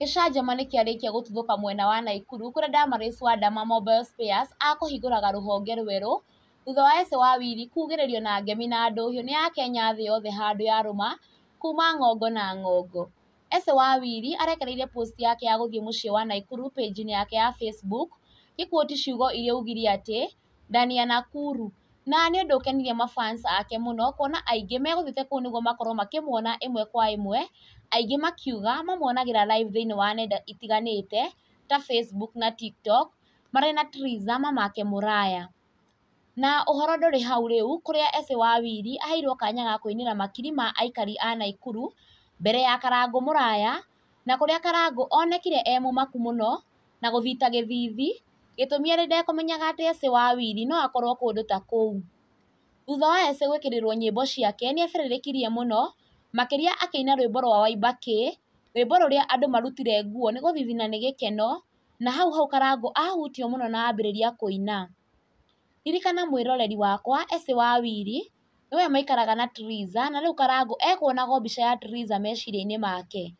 Gĩcanjama nĩkĩarĩkia gũtuthũka mwena wa Naikuru kũrĩa Damaris Wandama Mobile Spares akũhingũraga rũhonge rwerũ thutha wa Esse Wawiri kugĩrĩrio na ngemi na ndũhiũ nĩ akenya thĩ yothe handũ yarũma kuma ng'ongo na ng'ongo. Esse Wawiri arekereirie post yake ya gũthiĩ mũciĩ wa Naikuru page-inĩ yake ya Facebook gĩkuoti ciugo iria augire atĩ ndani ya Nakuru na nĩ ũndũ ũkenirie mafans ake mũno kuona aingĩ megũthiĩte kũu nĩguo makorwo makĩmuona ĩmwe kwa ĩmwe, aingĩ makiuga mamuonagĩra live thĩinĩ wa nenda itiganĩte ta Facebook na TikTok marĩ na Triza mamake Mũraya. Na ũhoro ndũrĩ hau rĩu kũrĩa Esse Wawiri aheirwo kanya ga kũinĩra makiri ma aikari a Naikuru mbere ya Karangũ Mũraya, na kũrĩa Karangũ onekire e mũmaku mũno na gũthita gĩthithi, gĩtũmi arĩ ndekũmenyaga atĩ Esse Wawiri no akorwo kũndũ ta kũu. Thutha wa Esse gwĩkĩrĩrwo nyĩmbo ciake nĩebĩrĩrĩkirie mũno, makĩria akĩina rwĩmbo rwa Waibaki, rwĩmbo rũrĩa andũ marutire nguo nĩ gũthithina nĩ gĩkeno, na hau hau Karangũ ahutio mũno na ambĩrĩria kũina. Ririkana mwĩroreri wakwa Esse Wawiri nĩwe maikaraga na Triza na rĩu Karangũ ekuonagwo mbica ya Triza meciria-inĩ make.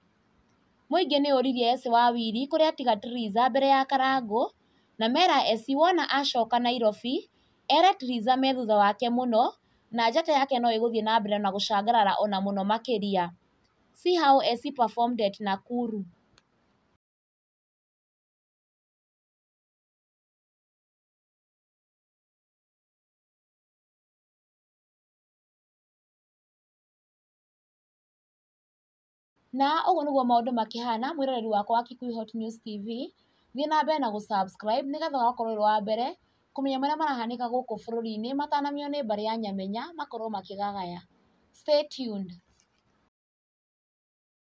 Mũingĩ nĩ ũririe Esse Wawiri kũrĩa atiga Triza mbere ya Karangũ na mera Esse wona acoka Nairobi ere Triza me thutha wake mũno na njata yake no ĩgũthiĩ na mbere na gũcangarara ona mũno makĩria. See how Esse performed at Nakuru. Na ũguo nĩguo maũndũ makĩhana mwĩroreri wakwa wa Kikuyu Hot News TV, thiĩ na mbere na gũ-subscribe nĩgetha ũgakorwo ũrĩ wa mbere kũmenya marĩa marahanĩka gũkũ bũrũri-inĩ matanamenywo nĩ mbarĩ ya Nyamenya makorwo makĩgagaya. Stay tuned.